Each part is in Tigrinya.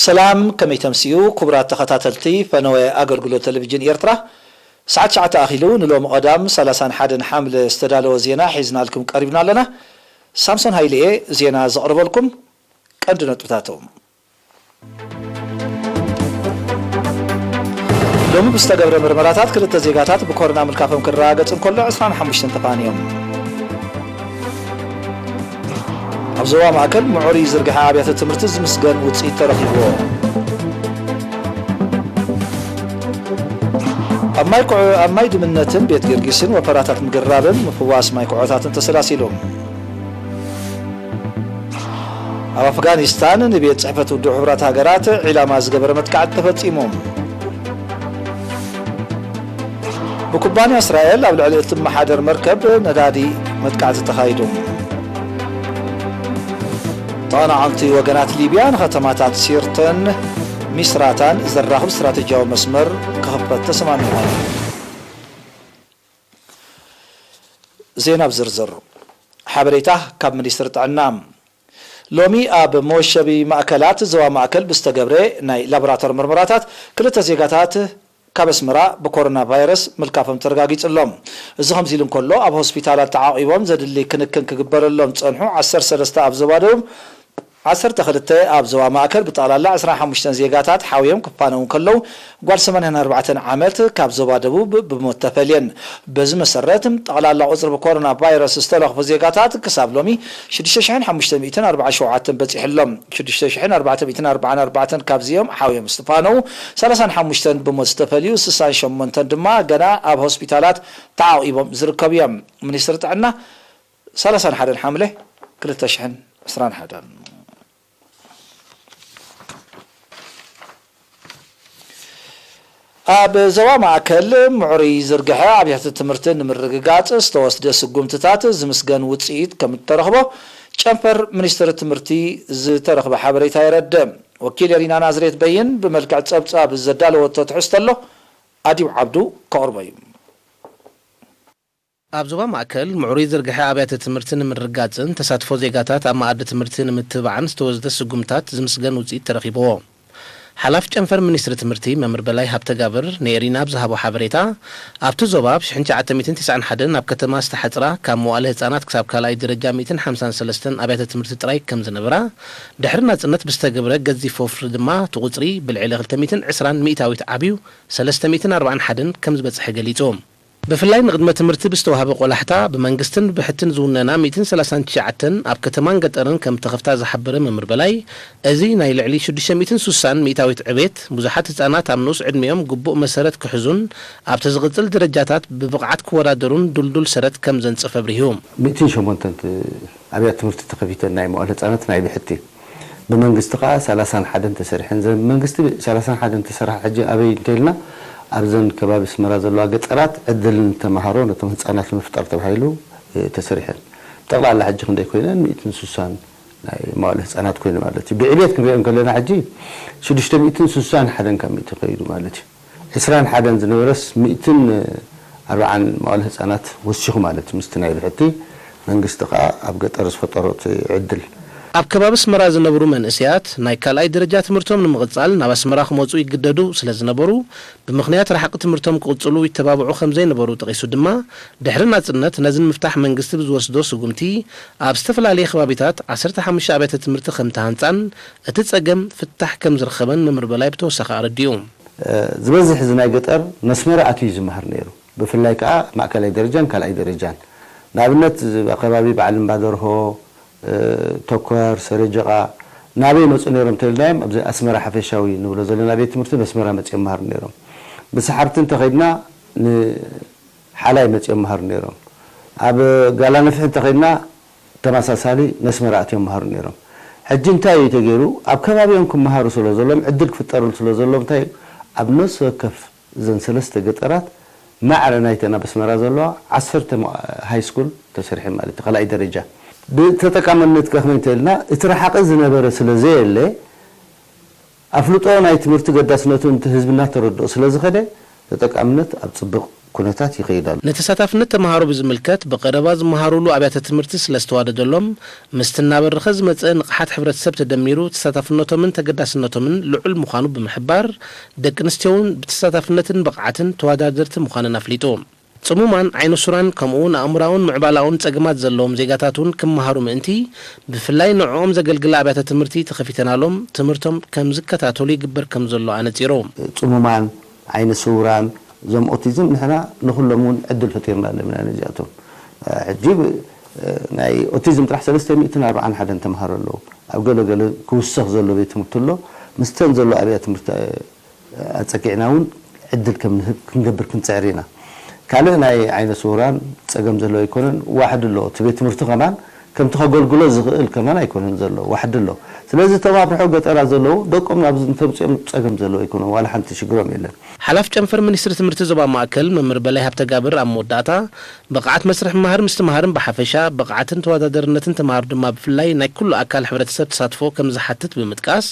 ሰላም፣ ከመይ ተምስዩ ክቡራት ተኸታተልቲ ፈነወ ኣገልግሎት ቴሌቪዥን ኤርትራ። ሰዓት ትሽዓተ ኣኺሉ ንሎሚ ቀዳም ሰላሳን ሓደን ሓምለ ዝተዳለወ ዜና ሒዝናልኩም ቀሪብና ኣለና። ሳምሶን ሃይለየ ዜና ዘቕርበልኩም። ቀንዲ ነጥብታቶም። ሎሚ ብዝተገብረ ምርመራታት ክልተ ዜጋታት ብኮሮና ምልካፎም ክረጋገጽ እንከሎ ዕስራን ሓሙሽተን ተፋንዮም። ኣብ ዞባ ማእከል ምዑር ዝርግሐ ኣብያተ ትምህርቲ ዝምስገን ውጽኢት ተረኺብዎ። ኣብ ማይ ኩዖ-፣ ኣብ ማይ ድምነትን ቤት ጊዮርጊስን ወፈራታት ምግራብን ምፍዋስ ማይ ኩዖታትን ተሰላሲሉ። ኣብ ኣፍጋኒስታን ንቤት ጽሕፈት ውድብ ሕቡራት ሃገራት ዒላማ ዝገበረ መጥቃዕቲ ተፈጺሙ። ብኩባንያ እስራኤል ኣብ ልዕሊ እትመሓደር መርከብ ነዳዲ መጥቃዕቲ ተኻይዱ። ተቐናቐንቲ ወገናት ሊብያ ንከተማታት ሲርተን ሚስራታን ዘራኽብ ስትራቴጂያዊ መስመር ክኽፈት ተሰማሚዖም። ዜና ብዝርዝር። ሓበሬታ ካብ ሚኒስትሪ ጥዕና። ሎሚ ኣብ መወሸቢ ማእከላት ዞባ ማእከል ብዝተገብረ ናይ ላቦራቶሪ ምርመራታት ክልተ ዜጋታት ካብ ኣስመራ ብኮሮና ቫይረስ ምልካፎም ተረጋጊጹ ኣሎ። እዚ ከምዚ ኢሉ እንከሎ፣ ኣብ ሆስፒታላት ተዓቂቦም ዘድሊ ክንክን ክግበረሎም ዝጸንሑ ዓሰርተ ሰለስተ ኣብ ዞባ ደቡብ፣ ዓሰርተ ክልተ ኣብ ዞባ ማእከል፣ ብጠቕላላ ዕስራን ሓሙሽተን ዜጋታት ሓውዮም ክፋነዉ እንከለዉ፣ ጓል ሰማንያን ኣርባዕተን ዓመት ካብ ዞባ ደቡብ ብሞት ተፈልየን። በዚ መሰረት፣ ጠቕላላ ቁጽሪ ብኮሮና ቫይረስ ዝተለኽፉ ዜጋታት ክሳብ ሎሚ ሽዱሽተ ሽሕን ሓሙሽተ ሚእትን ኣርባዓን ሸውዓተን በጺሑ ኣሎ። ሽዱሽተ ሽሕን ኣርባዕተ ሚእትን ኣርባዓን ኣርባዕተን ካብዚኦም ሓውዮም ዝተፋነዉ፣ ሰላሳን ሓሙሽተን ብሞት ዝተፈልዩ፣ ስሳን ሸሞንተን ድማ ገና ኣብ ሆስፒታላት ተዓቂቦም ዝርከቡ እዮም። ሚኒስትሪ ጥዕና ሰላሳን ሓደን ሓምለ ክልተ ሽሕን ዕስራን ሓደን። ኣብ ዞባ ማእከል ምዕሩይ ዝርግሐ ኣብያተ ትምህርቲ ንምርግጋጽ ዝተወስደ ስጉምትታት ዝምስገን ውጽኢት ከም እተረኽቦ ጨንፈር ሚኒስትሪ ትምህርቲ ዝተረኽበ ሓበሬታ የረድእ። ወኪል ኤሪና ናዝሬት በይን ብመልክዕ ጸብጻብ ዘዳለወቶ ትሕዝቶ ኣሎ፣ ኣዲው ዓብዱ ከቕርቦ እዩ። ኣብ ዞባ ማእከል ምዕሩይ ዝርግሐ ኣብያተ ትምህርቲ ንምርግጋጽን ተሳትፎ ዜጋታት ኣብ መኣዲ ትምህርቲ ንምትብባዕን ዝተወስደ ስጉምታት ዝምስገን ውጽኢት ተረኺብዎ። ሓላፊ ጨንፈር ሚኒስትሪ ትምህርቲ መምህር በላይ ሃብተጋብር ንኤሪና ኣብ ዝሃቦ ሓበሬታ፣ ኣብቲ ዞባ ኣብ ሽሕን ትሽዓተ ሚእትን ተስዓን ሓደን ኣብ ከተማ ዝተሓጽራ ካብ መዋእለ ህጻናት ክሳብ ካልኣይ ደረጃ ሚእትን ሓምሳን ሰለስተን ኣብያተ ትምህርቲ ጥራይ ከም ዝነበራ፣ ድሕሪ ናጽነት ብዝተገብረ ገዚፍ ወፍሪ ድማ እቲ ቁጽሪ ብልዕሊ ክልተ ሚእትን ዕስራን ሚእታዊት ዓብዩ ሰለስተ ሚእትን ኣርባዓን ሓደን ከም ዝበጽሐ ገሊጹ። ብፍላይ ንቕድመ ትምህርቲ ብዝተዋህበ ቆላሕታ፣ ብመንግስትን ብሕትን ዝውነና ሚእትን ሰላሳን ትሽዓተን ኣብ ከተማን ገጠርን ከም ተኸፍታ ዝሓበረ መምህር በላይ፣ እዚ ናይ ልዕሊ ሽዱሽተ ሚእትን ሱሳን ሚእታዊት ዕቤት፣ ብዙሓት ህጻናት ኣብ ንኡስ ዕድሚኦም ግቡእ መሰረት ክሕዙን ኣብቲ ዝቕጽል ደረጃታት ብብቕዓት ክወዳደሩን ድልዱል ሰረት ከም ዘንጽፍ ኣብሪሁ። ሚእትን ሸሞንተን ኣብያተ ትምህርቲ ተኸፊተን፣ ናይ መዋእለ ህጻናት ናይ ብሕቲ። ብመንግስቲ ከኣ ሰላሳን ሓደን ተሰሪሐን። ዘን ብመንግስቲ ሰላሳን ሓደን ተሰሪሐ፣ ሕጂ ኣበይ እንተኢልና፣ ኣብዘን ከባቢ ኣስመራ ዘለዋ ገጠራት ዕድል ንተምሃሮ፣ ነቶም ህጻናት ንምፍጣር ተባሂሉ፣ እ፣ ተሰሪሐን። ጠቕላላ ሕጂ ክንደይ ኮይነን? ሚእትን ሱሳን ናይ መዋእለ ህጻናት ኮይኑ ማለት እዩ። ብዕቤት ክንሪኦ እንከለና፣ ሕጂ ሽዱሽተ ሚእትን ሱሳን ሓደን ካብ ሚእቲ ከይዱ ማለት እዩ። ዕስራን ሓደን ዝነበረስ ሚእትን ኣርባዓን መዋእለ ህጻናት ወሲኹ ማለት እዩ። ምስቲ ናይ ብሕቲ መንግስቲ ከኣ ኣብ ገጠር ዝፈጠሮ እቲ ዕድል። ኣብ ከባቢ ኣስመራ ዝነብሩ መንእሰያት ናይ ካልኣይ ደረጃ ትምህርቶም ንምቕጻል ናብ ኣስመራ ክመጹ ይግደዱ ስለ ዝነበሩ፣ ብምኽንያት ርሓቂ ትምህርቶም ክቕጽሉ ይተባብዑ ከም ዘይነበሩ ጠቒሱ ድማ፣ ድሕሪ ናጽነት ነዚ ንምፍታሕ መንግስቲ ብዝወስዶ ስጉምቲ፣ ኣብ ዝተፈላለየ ከባቢታት ዓሰርተ ሓሙሽተ ኣብያተ ትምህርቲ ከም ተሃንጻን እቲ ጸገም ፍታሕ ከም ዝረኸበን መምህር በላይ ብተወሳኺ ኣረዲኡ። እ፣ ዝበዝሕ እዚ ናይ ገጠር ነስመራ ኣትዩ እዩ ዝመሃር ነይሩ። ብፍላይ ከኣ ማእከላይ ደረጃን ካልኣይ ደረጃን። ንኣብነት፣ ኣብ ከባቢ በዓል እምባደርሆ፣ እ፣ ተኳር፣ ሰረጀቓ፣ ናበይ መጹ ነይሮም እንተልናዮም፣ ኣብዚ ኣስመራ ሓፈሻዊ ንብሎ ዘለና ቤት ትምህርቲ፣ በስመራ መጺኦም መሃሩ ነይሮም። ብሰሓርቲ እንተኸይድና፣ ንሓላይ መጺኦም መሃሩ ነይሮም። ኣብ ጋላ ነፍሒ እንተኸይድና፣ ተመሳሳሊ ነስመራ ኣትዮም መሃሩ ነይሮም። ሕጂ እንታይ እዩ ተገይሩ? ኣብ ከባቢኦም ክመሃሩ ስለ ዘሎም፣ ዕድል ክፍጠረሉ ስለ ዘሎም፣ እንታይ እዩ? ኣብ ነፍሲ ወከፍ እዘን ሰለስተ ገጠራት ማዕረ ናይተን ኣብ ኣስመራ ዘለዋ ዓሰርተ ማ-፣ ሃይ ስኩል ተሰሪሐን ማለት እዩ፣ ካልኣይ ደረጃ። ብተጠቃምነት ከ ከመይ እንተኢልና፣ እቲ ረሓቂ ዝነበረ ስለ ዘየለ፣ ኣፍልጦ ናይ ትምህርቲ ገዳስነቱ እንተ ህዝቢ እናተረድኦ ስለ ዝኸደ፣ ተጠቃምነት ኣብ ጽብቕ ኩነታት ይኸይድ ኣሎ። ንተሳታፍነት ተምሃሮ ብዝምልከት ብቐረባ ዝመሃሩሉ ኣብያተ ትምህርቲ ስለ ዝተዋደደሎም ምስቲ እናበረኸ ዝመጸ ንቕሓት ሕብረተሰብ ተደሚሩ ተሳታፍነቶምን ተገዳስነቶምን ልዑል ምዃኑ ብምሕባር፣ ደቂ ኣንስትዮ እውን ብተሳታፍነትን ብቕዓትን ተወዳደርቲ ምዃነን ኣፍሊጡ። ጽሙማን ዓይነ ሱራን ከምኡ እውን ኣእምራውን ምዕባላውን ጸገማት ዘለዎም ዜጋታት እውን ክመሃሩ ምእንቲ ብፍላይ ንዕኦም ዘገልግላ ኣብያተ ትምህርቲ ተኸፊተናሎም ትምህርቶም ከም ዝከታተሉ ይግበር ከም ዘሎ ኣነጺሩ። ጽሙማን ዓይነ ስውራን፣ እዞም ኦቲዝም ንሕና ንኹሎም እውን ዕድል ፈጢርና ኣለና ነዚኣቶም። ሕጂ ናይ ኦቲዝም ጥራሕ ሰለስተ ሚእትን ኣርባዓን ሓደን ተምሃሮ ኣለዉ። ኣብ ገለ ገለ ክውሰኽ ዘሎ ቤት ትምህርቲ ኣሎ። ምስተን ዘሎ ኣብያ ትምህርቲ ኣጸጊዕና እውን ዕድል ከም ንህብ ክንገብር ክንጽዕር ኢና። ካልእ ናይ ዓይነ ስውራን ጸገም ዘለዎ ኣይኮነን። ዋሕዲ ኣሎ። እቲ ቤት ትምህርቲ ከማን ከምቲ ከገልግሎ ዝኽእል ከማን ኣይኮነን ዘሎ። ዋሕዲ ኣሎ። ስለዚ እቶም ኣብ ርሑቕ ገጠራት ዘለዉ ደቆም ናብዚ እንተምጽኦም ጸገም ዘለዎ ኣይኮነን። ዋላ ሓንቲ ሽግሮም የለን። ሓላፍ ጨንፈር ሚኒስትሪ ትምህርቲ ዞባ ማእከል መምህር በላይ ሃብተጋብር ኣብ መወዳእታ፣ ብቕዓት መስርሕ ምምሃር ምስትምሃርን ብሓፈሻ፣ ብቕዓትን ተወዳደርነትን ተምሃሮ ድማ ብፍላይ ናይ ኩሉ ኣካል ሕብረተሰብ ተሳትፎ ከም ዝሓትት ብምጥቃስ፣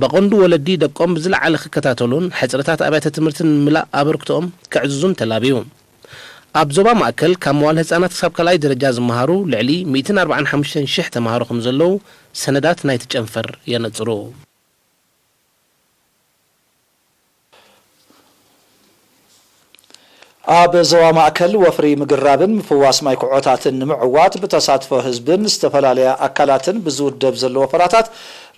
በቐንዱ ወለዲ ደቆም ብዝለዓለ ክከታተሉን ሕጽረታት ኣብያተ ትምህርቲ ንምምላእ ኣበርክቶኦም ከዕዝዙን ተላብዩ። ኣብ ዞባ ማእከል ካብ መዋል ህጻናት ክሳብ ካልኣይ ደረጃ ዝመሃሩ ልዕሊ ሚእትን ኣርባዓን ሓሙሽተን ሽሕ ተምሃሮ ከም ዘለዉ ሰነዳት ናይቲ ጨንፈር የነጽሩ። ኣብ ዞባ ማእከል ወፍሪ ምግራብን ምፍዋስ ማይ ኩዖታትን ንምዕዋት ብተሳትፎ ህዝብን ዝተፈላለያ ኣካላትን ብዝውደብ ዘሎ ወፈራታት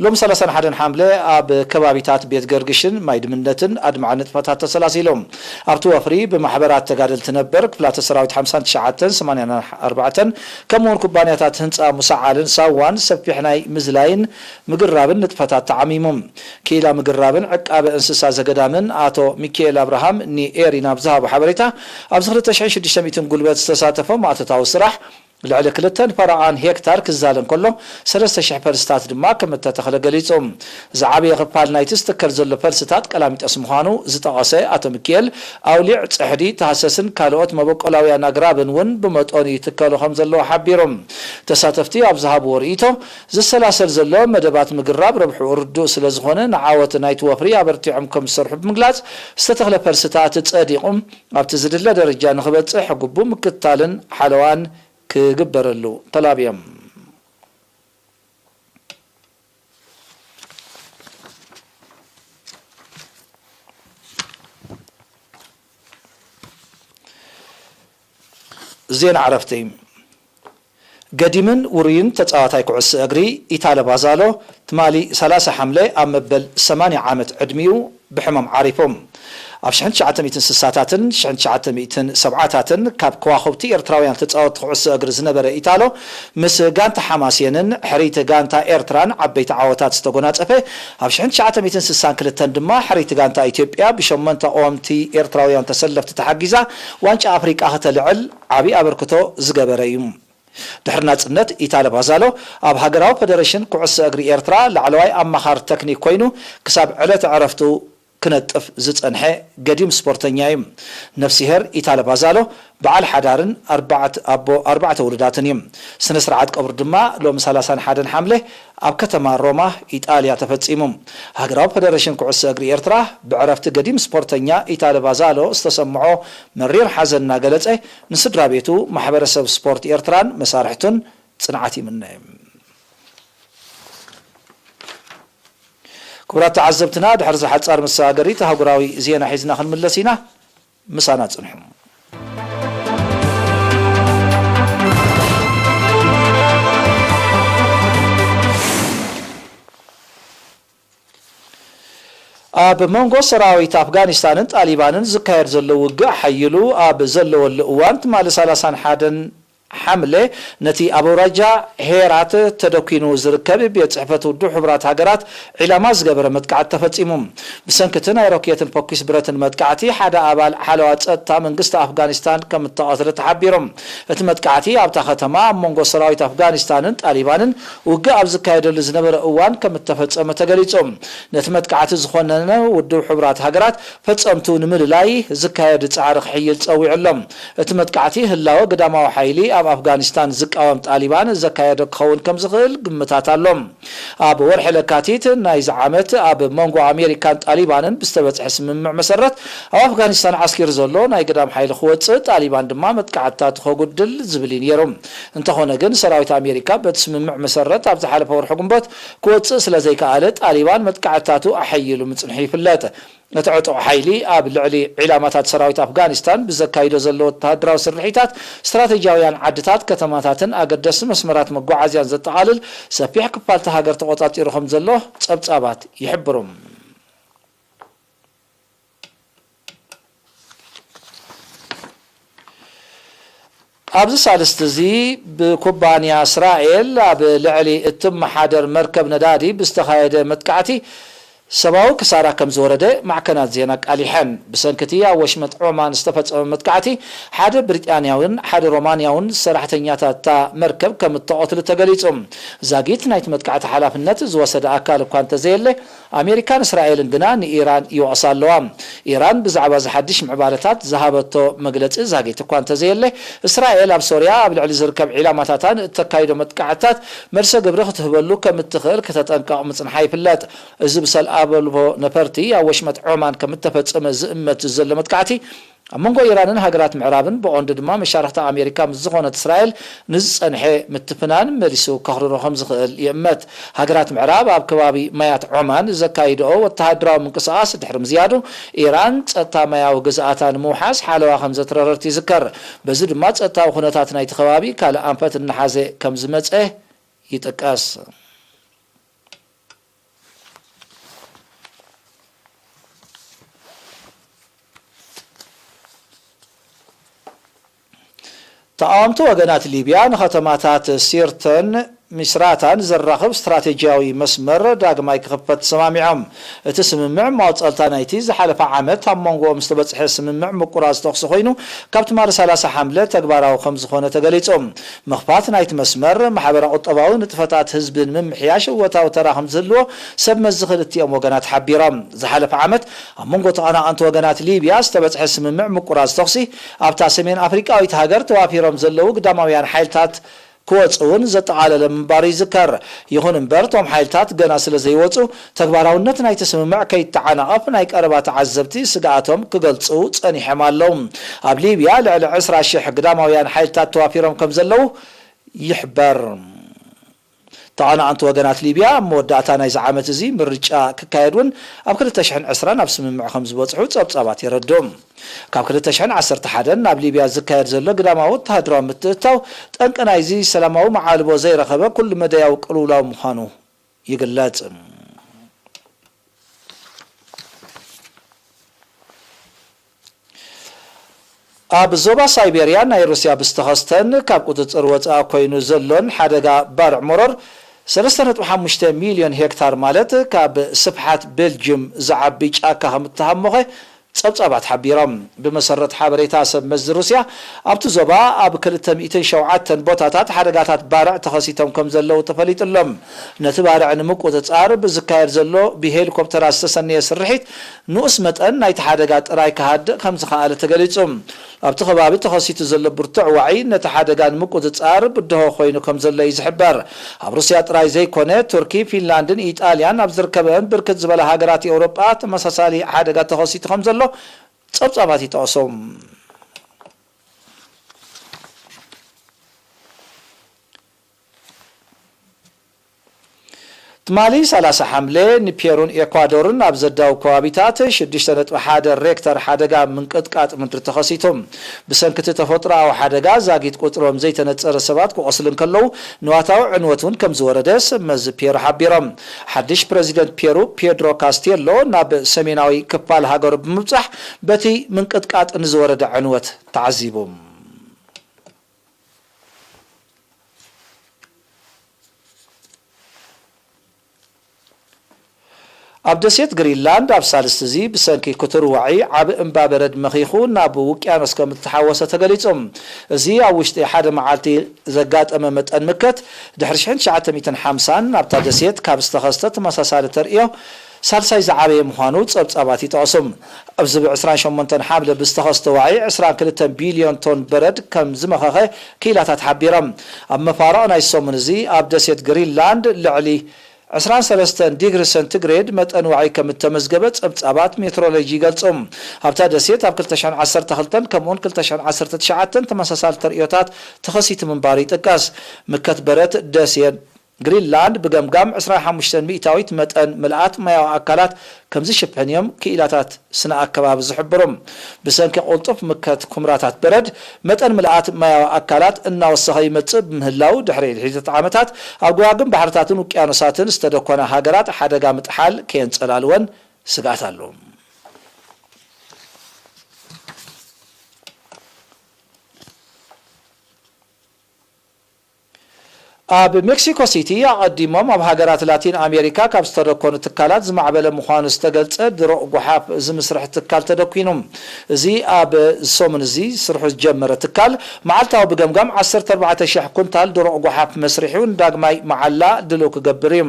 ሎም ሰላሳን ሓደን ሓምለ ኣብ ከባቢታት ቤት ገርግሽን ማይ ድምነትን ኣድማዒ ንጥፈታት ተሰላሲሎም። ኣብቲ ወፍሪ ብማሕበራት ተጋደልቲ ነበር፣ ክፍላተ ሰራዊት ሓምሳን ትሽዓተን ሰማንያን ኣርባዕተን ከምኡውን ኩባንያታት ህንፃ ሙሳዓልን ሳዋን ሰፊሕ ናይ ምዝላይን ምግራብን ንጥፈታት ተዓሚሙ። ክኢላ ምግራብን ዕቃበ እንስሳ ዘገዳምን ኣቶ ሚኪኤል ኣብርሃም ንኤሪና ብዝሃቦ ሓበሬታ፣ ኣብዚ ክልተ ሽሕን ሽዱሽተ ሚእትን ጉልበት ዝተሳተፈ ማእቶታዊ ስራሕ ልዕሊ ክልተን ፈረቓን ሄክታር ክዛለ እንከሎ፣ ሰለስተ ሽሕ ፈልስታት ድማ ከም እተተኽለ ገሊጹ። ዝዓበየ ክፋል ናይቲ ዝትከል ዘሎ ፈልስታት ቀላሚጠስ ምዃኑ ዝጠቐሰ ኣቶ ሚኪኤል፣ ኣውሊዕ፣ ጽሕዲ፣ ታህሰስን ካልኦት መበቆላውያን ኣግራብን እውን ብመጠኑ ይትከሉ ከም ዘለዉ ሓቢሩ። ተሳተፍቲ ኣብ ዝሃብዎ ርእይቶ፣ ዝሰላሰል ዘሎ መደባት ምግራብ ረብሕኡ ርዱእ ስለ ዝኾነ፣ ንዓወት ናይቲ ወፍሪ ኣበርቲዖም ከም ዝሰርሑ ብምግላጽ፣ ዝተተኽለ ፈልስታት ጸዲቑ ኣብቲ ዝድለ ደረጃ ንኽበጽሕ ግቡእ ምክትታልን ሓለዋን ክግበረሉ ተላብዮም። ዜና ዕረፍቲ። ገዲምን ውሩይን ተጻዋታይ ኩዕሶ እግሪ ኢታለ ባዛሎ ትማሊ ሰላሳ ሓምለ ኣብ መበል ሰማንያ ዓመት ዕድሚኡ ብሕማም ዓሪፉ። ኣብ ሽሕን ትሽዓተ ሚእትን ስሳታትን ሽሕን ትሽዓተ ሚእትን ሰብዓታትን ካብ ከዋኽብቲ ኤርትራውያን ተጻወትቲ ኩዕሶ እግሪ ዝነበረ ኢታሎ፣ ምስ ጋንታ ሓማሴንን ሕርይቲ ጋንታ ኤርትራን ዓበይቲ ዓወታት ዝተጎናጸፈ፣ ኣብ ሽሕን ትሽዓተ ሚእትን ስሳን ክልተን ድማ ሕርይቲ ጋንታ ኢትዮጵያ ብሸሞንተ ቀወምቲ ኤርትራውያን ተሰለፍቲ ተሓጊዛ ዋንጫ ኣፍሪቃ ከተልዕል ዓቢ ኣበርክቶ ዝገበረ እዩ። ድሕሪ ናጽነት፣ ኢታለ ባዛሎ ኣብ ሃገራዊ ፈደረሽን ኩዕሶ እግሪ ኤርትራ ላዕለዋይ ኣማኻሪ ተክኒክ ኮይኑ ክሳብ ዕለተ ዕረፍቱ ክነጥፍ ዝጸንሐ ገዲም ስፖርተኛ እዩ። ነፍሲሄር ኢታለ ባዛሎ በዓል ሓዳርን ኣርባዕተ፣ ኣቦ ኣርባዕተ ውሉዳትን እዩ። ስነ ስርዓት ቀብሩ ድማ ሎሚ ሰላሳን ሓደን ሓምለ ኣብ ከተማ ሮማ ኢጣልያ ተፈጺሙ። ሃገራዊ ፈደረሽን ኩዕሶ እግሪ ኤርትራ ብዕረፍቲ ገዲም ስፖርተኛ ኢታለ ባዛሎ ዝተሰምዖ መሪር ሓዘን እናገለጸ፣ ንስድራ ቤቱ፣ ማሕበረሰብ ስፖርት ኤርትራን መሳርሕቱን ጽንዓት ይምነ። ክቡራት ተዓዘብትና፣ ድሕሪ እዚ ሓጻር መሰጋገሪት ኣህጉራዊ ዜና ሒዝና ክንምለስ ኢና። ምሳና ጽንሑ። ኣብ መንጎ ሰራዊት ኣፍጋኒስታንን ጣሊባንን ዝካየድ ዘሎ ውግእ ሓይሉ ኣብ ዘለወሉ እዋን፣ ትማሊ ሰላሳን ሓደን ሓምለ፣ ነቲ ኣብ ኣውራጃ ሄራት ተደኲኑ ዝርከብ ቤት ጽሕፈት ውድብ ሕቡራት ሃገራት ዒላማ ዝገበረ መጥቃዕቲ ተፈጺሙ። ብሰንኪ እቲ ናይ ሮኬትን ፈኲስ ብረትን መጥቃዕቲ፣ ሓደ ኣባል ሓለዋ ጸጥታ መንግስቲ ኣፍጋኒስታን ከም እተቐትለ ተሓቢሩ። እቲ መጥቃዕቲ ኣብታ ከተማ ኣብ መንጎ ሰራዊት ኣፍጋኒስታንን ጣሊባንን ውግእ ኣብ ዝካየደሉ ዝነበረ እዋን ከም እተፈጸመ ተገሊጹ። ነቲ መጥቃዕቲ ዝኾነነ ውድብ ሕቡራት ሃገራት ፈጸምቱ ንምልላይ ዝካየድ ጻዕሪ ክሕይል ጸዊዑ ኣሎ። እቲ መጥቃዕቲ ህላወ ግዳማዊ ሓይሊ ኣብ ኣፍጋኒስታን ዝቃወም ጣሊባን ዘካየዶ ክኸውን ከም ዝኽእል ግምታት ኣሎ። ኣብ ወርሒ ለካቲት ናይዚ ዓመት ኣብ መንጎ ኣሜሪካን ጣሊባንን ብዝተበጽሐ ስምምዕ መሰረት፣ ኣብ ኣፍጋኒስታን ዓስኪሩ ዘሎ ናይ ግዳም ሓይሊ ክወጽእ፣ ጣሊባን ድማ መጥቃዕትታት ከጉድል ዝብል እዩ ነይሩ። እንተኾነ ግን፣ ሰራዊት ኣሜሪካ በቲ ስምምዕ መሰረት ኣብ ዝሓለፈ ወርሒ ግንቦት ክወጽእ ስለ ዘይከኣለ፣ ጣሊባን መጥቃዕትታቱ ኣሐይሉ ምጽንሑ ይፍለጥ። እቲ ዕጡቕ ሓይሊ ኣብ ልዕሊ ዒላማታት ሰራዊት ኣፍጋኒስታን ብዘካይዶ ዘሎ ወተሃደራዊ ስርሒታት፣ ስትራቴጂያውያን ዓድታት፣ ከተማታትን ኣገደስቲ መስመራት መጓዓዝያን ዘጠቓልል ሰፊሕ ክፋልቲ ሃገር ተቖጻጺሩ ከም ዘሎ ጸብጻባት ይሕብሩ። ኣብዚ ሳልስቲ እዚ፣ ብኩባንያ እስራኤል ኣብ ልዕሊ እትመሓደር መርከብ ነዳዲ ብዝተኻየደ መጥቃዕቲ፣ ሰብኣዊ ክሳራ ከም ዝወረደ ማዕከናት ዜና ኣቃሊሐን። ብሰንኪ እቲ ኣብ ወሽመጥ ዖማን ዝተፈጸመ መጥቃዕቲ፣ ሓደ ብሪጣንያውን ሓደ ሮማንያውን ሰራሕተኛታት እታ መርከብ ከም እተቐትሉ ተገሊጹ። ዛጊት ናይቲ መጥቃዕቲ ሓላፍነት ዝወሰደ ኣካል እኳ እንተዘየለ፣ ኣሜሪካን እስራኤልን ግና ንኢራን ይወቕሳ ኣለዋ። ኢራን ብዛዕባ እዚ ሓድሽ ምዕባለታት ዝሃበቶ መግለጺ ዛጊት እኳ እንተዘየለ፣ እስራኤል ኣብ ሶርያ ኣብ ልዕሊ ዝርከብ ዒላማታታን እተካይዶ መጥቃዕትታት መልሰ ግብሪ ክትህበሉ ከም እትኽእል ክተጠንቀቕ ምጽንሓ ይፍለጥ። እዚ ብሰልኣብ ኣልቦ ነፈርቲ ኣብ ወሽመጥ ዖማን ከም እተፈጸመ ዝእመት ዘሎ መጥቃዕቲ፣ ኣብ መንጎ ኢራንን ሃገራት ምዕራብን፣ ብቐንዱ ድማ መሻርኽቲ ኣሜሪካ ምስ ዝኾነት እስራኤል ንዝጸንሐ ምትፍናን መሊሱ ከኽርሮ ከም ዝኽእል ይእመት። ሃገራት ምዕራብ ኣብ ከባቢ ማያት ዖማን ዘካይድኦ ወተሃደራዊ ምንቅስቓስ ድሕሪ ምዝያዱ፣ ኢራን ጸጥታ ማያዊ ግዝኣታ ንምውሓስ ሓለዋ ከም ዘትረረት ይዝከር። በዚ ድማ ጸጥታዊ ኩነታት ናይቲ ከባቢ ካልእ ኣንፈት እናሓዘ ከም ዝመጸ ይጥቀስ። ተቓወምቲ ወገናት ሊብያ ንኸተማታት ሲርተን ሚስራታን ዘራኽብ ስትራቴጂያዊ መስመር ዳግማይ ክኽፈት ተሰማሚዖም። እቲ ስምምዕ፣ ማውጸልታ ናይቲ ዝሓለፈ ዓመት ኣብ መንጎኦም ዝተበጽሐ ስምምዕ ምቁራጽ ተኹሲ ኮይኑ፣ ካብ ትማሊ ሰላሳ ሓምለ ተግባራዊ ከም ዝኾነ ተገሊጹ። ምኽፋት ናይቲ መስመር፣ ማሕበረ-ቁጠባዊ ንጥፈታት ህዝቢ ንምምሕያሽ እወታዊ ተራ ከም ዝህልዎ ሰብ መዚ ክልቲኦም ወገናት ሓቢሮም። ዝሓለፈ ዓመት ኣብ መንጎ ተቐናቐንቲ ወገናት ሊብያ ዝተበጽሐ ስምምዕ ምቁራጽ ተኹሲ፣ ኣብታ ሰሜን ኣፍሪቃዊት ሃገር ተዋፊሮም ዘለዉ ግዳማውያን ሓይልታት ክወጹ እውን ዘጠቓለለ ምንባሩ ይዝከር። ይኹን እምበር፣ እቶም ሓይልታት ገና ስለ ዘይወጹ፣ ተግባራውነት ናይቲ ስምምዕ ከይተዓናቐፍ ናይ ቀረባ ተዓዘብቲ ስግኣቶም ክገልጹ ጸኒሖም ኣለዉ። ኣብ ሊብያ ልዕሊ ዕስራ ሽሕ ግዳማውያን ሓይልታት ተዋፊሮም ከም ዘለዉ ይሕበር። ተቐናቐንቲ ወገናት ሊብያ ኣብ መወዳእታ ናይዚ ዓመት እዚ ምርጫ ክካየድ እውን ኣብ ክልተ ሽሕን ዕስራን ኣብ ስምምዕ ከም ዝበጽሑ ጸብጻባት የረድኡ። ካብ ክልተ ሽሕን ዓሰርተ ሓደን ናብ ሊብያ ዝካየድ ዘሎ ግዳማዊ ወተሃደራዊ ምትእትታው፣ ጠንቂ ናይዚ ሰላማዊ መዓልቦ ዘይረኸበ ኩሉ መዳያዊ ቅልውላው ምዃኑ ይግለጽ። ኣብ ዞባ ሳይቤርያ ናይ ሩስያ ብዝተኸስተን ካብ ቁጽጽር ወጻኢ ኮይኑ ዘሎን ሓደጋ ባርዕ መሮር፣ ሰለስተ ነጥቢ ሓሙሽተ ሚልዮን ሄክታር፣ ማለት ካብ ስፍሓት ቤልጅም ዝዓቢ ጫካ ከም እተሃሞኸ ጸብጻባት ሓቢሮም። ብመሰረት ሓበሬታ ሰብ መዚ ሩስያ፣ ኣብቲ ዞባ ኣብ ክልተ ሚእትን ሸውዓተን ቦታታት ሓደጋታት ባርዕ ተኸሲቶም ከም ዘለዉ ተፈሊጡ ኣሎ። ነቲ ባርዕ ንምቁጽጻር ብዝካየድ ዘሎ ብሄሊኮፕተራት ዝተሰነየ ስርሒት፣ ንኡስ መጠን ናይቲ ሓደጋ ጥራይ ክሃድእ ከም ዝኸኣለ ተገሊጹ። ኣብቲ ከባቢ ተኸሲቱ ዘሎ ብርቱዕ ዋዒ፣ ነቲ ሓደጋ ንምቁጽጻር ብድሆ ኮይኑ ከም ዘሎ እዩ ዝሕበር። ኣብ ሩስያ ጥራይ ዘይኮነ፣ ቱርኪ፣ ፊንላንድን ኢጣልያን ኣብ ዝርከበን ብርክት ዝበላ ሃገራት ኤውሮጳ ተመሳሳሊ ሓደጋ ተኸሲቱ ከም ዘሎ ጸብጻባት ይጠቕሱ። ትማሊ ሰላሳ ሓምለ፣ ንፔሩን ኤኳዶርን ኣብ ዘዳውብ ከባቢታት ሽዱሽተ ነጥቢ ሓደ ሬክተር ሓደጋ ምንቅጥቃጥ ምድሪ ተኸሲቱ። ብሰንኪ እቲ ተፈጥሮኣዊ ሓደጋ፣ ዛጊት ቁጽሮም ዘይተነጸረ ሰባት ክቖስሉ እንከለዉ፣ ንዋታዊ ዕንወት እውን ከም ዝወረደ ሰብ መዚ ፔሩ ሓቢሮም። ሓድሽ ፕረዚደንት ፔሩ፣ ፔድሮ ካስቴሎ፣ ናብ ሰሜናዊ ክፋል ሃገሩ ብምብጻሕ፣ በቲ ምንቅጥቃጥ ንዝወረደ ዕንወት ተዓዚቡ። ኣብ ደሴት ግሪንላንድ፣ ኣብ ሳልስቲ እዚ ብሰንኪ ክትር ዋዒ ዓቢ እምባ በረድ መኺኹ ናብ ውቅያኖስ ከም እተሓወሰ ተገሊጹ። እዚ ኣብ ውሽጢ ሓደ መዓልቲ ዘጋጠመ መጠን ምከት፣ ድሕሪ ሽሕን ትሽዓተ ሚእትን ሓምሳን ናብታ ደሴት ካብ ዝተኸስተ ተመሳሳሊ ተርእዮ ሳልሳይ ዝዓበየ ምዃኑ ጸብጻባት ይጠቕሱ። ኣብዚ ብ ዕስራን ሸሞንተን ሓምለ ብዝተኸስተ ዋዒ ዕስራን ክልተን ቢልዮን ቶን በረድ ከም ዝመኸኸ ክኢላታት ሓቢሮም። ኣብ መፋርቕ ናይ ሰሙን እዚ ኣብ ደሴት ግሪንላንድ ልዕሊ ዕስራን ሰለስተን ዲግሪ ሰንቲግሬድ መጠን ዋዒ ከም እተመዝገበ ጸብጻባት ሜትሮሎጂ ይገልጹ። ኣብታ ደሴት ኣብ ክልተ ሽሕን ዓሰርተ ክልተን ከምኡውን ክልተ ሽሕን ዓሰርተ ትሽዓተን ተመሳሳሊ ተርእዮታት ተኸሲቱ ምንባሩ ይጥቀስ። ምከት በረድ ደሴት ግሪንላንድ ብገምጋም ዕስራን ሓሙሽተን ሚእታዊት መጠን ምልኣት ማያዊ ኣካላት ከም ዝሽፍን እዮም ክኢላታት ስነ ኣከባቢ ዝሕብሩ። ብሰንኪ ቅልጡፍ ምከት ኩምራታት በረድ፣ መጠን ምልኣት ማያዊ ኣካላት እናወሰኸ ይመጽእ ብምህላው፣ ድሕሪ ሕደት ዓመታት ኣብ ገዋግም ባሕርታትን ውቅያኖሳትን ዝተደኮና ሃገራት ሓደጋ ምጥሓል ከየንጸላልወን ስግኣት ኣሎ። ኣብ ሜክሲኮ ሲቲ ኣቐዲሞም ኣብ ሃገራት ላቲን ኣሜሪካ ካብ ዝተደኮኑ ትካላት ዝማዕበለ ምዃኑ ዝተገልጸ ድሩቕ ጓሓፍ ዝምስርሕ ትካል ተደኲኑ። እዚ ኣብ ሰሙን እዚ ስርሑ ዝጀመረ ትካል፣ መዓልታዊ ብገምጋም ዓሰርተ ኣርባዕተ ሽሕ ኩንታል ድሩቕ ጓሓፍ መስሪሑ ንዳግማይ መዓላ ድሉው ክገብር እዩ።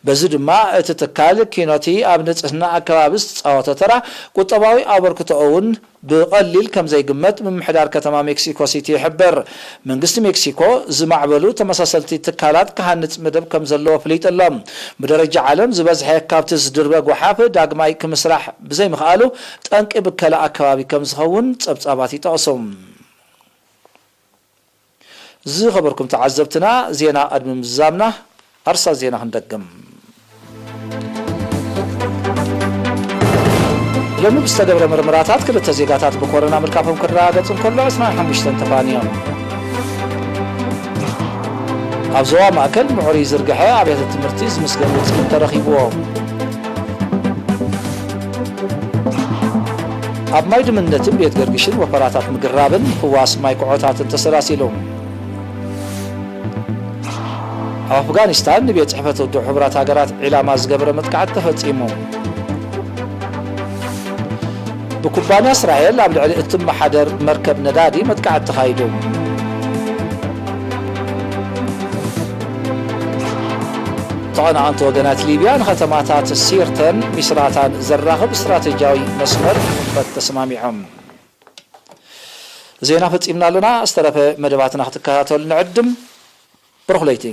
በዚ ድማ እቲ ትካል ኪኖቲ ኣብ ንጽህና ኣከባቢ ዝተጻወቶ ተራ ቁጠባዊ ኣበርክቶኡ እውን ብቐሊል ከም ዘይግመት ምምሕዳር ከተማ ሜክሲኮ ሲቲ ይሕብር። መንግስቲ ሜክሲኮ ዝማዕበሉ ተመሳሰልቲ ትካላት ክሃንጽ መደብ ከም ዘለዎ ኣፍሊጡ ኣሎ። ብደረጃ ዓለም ዝበዝሐ ካብቲ ዝድርበ ጓሓፍ ዳግማይ ክምስራሕ ብዘይምኽኣሉ ጠንቂ ብከላ ኣከባቢ ከም ዝኸውን ጸብጻባት ይጠቕሱ። ዝኸበርኩም ተዓዘብትና፣ ዜና ቅድሚ ምዝዛምና ኣርሳ ዜና ክንደግም። ሎሚ ብዝተገብረ ምርምራታት ክልተ ዜጋታት ብኮሮና ምልካፎም ክረጋገጽ እንከሎ ዕስራን ሓሙሽተን ተፋንዮም። ኣብ ዞባ ማእከል ምዕሩይ ዝርግሐ ኣብያተ ትምህርቲ ዝምስገን ውጽኢት ተረኺብዎ። ኣብ ማይ ድምነትን ቤት ገርግሽን ወፈራታት ምግራብን ምፍዋስ ማይ ኩዖታትን ተሰላሲሉ። ኣብ ኣፍጋኒስታን ንቤት ጽሕፈት ውድብ ሕቡራት ሃገራት ዒላማ ዝገበረ መጥቃዕቲ ተፈጺሙ። ብኩባንያ እስራኤል ኣብ ልዕሊ እትመሓደር መርከብ ነዳዲ መጥቃዕቲ ተኻይዱ። ተቐናቐንቲ ወገናት ሊብያ ንከተማታት ሲርተን ሚስራታን ዘራኽብ ስትራቴጂያዊ መስመር ንኽኽፈት ተሰማሚዖም። ዜና ፈጺምና ኣለና። ዝተረፈ መደባትና ክትከታተሉ ንዕድም። ብሩኽ ለይቲ።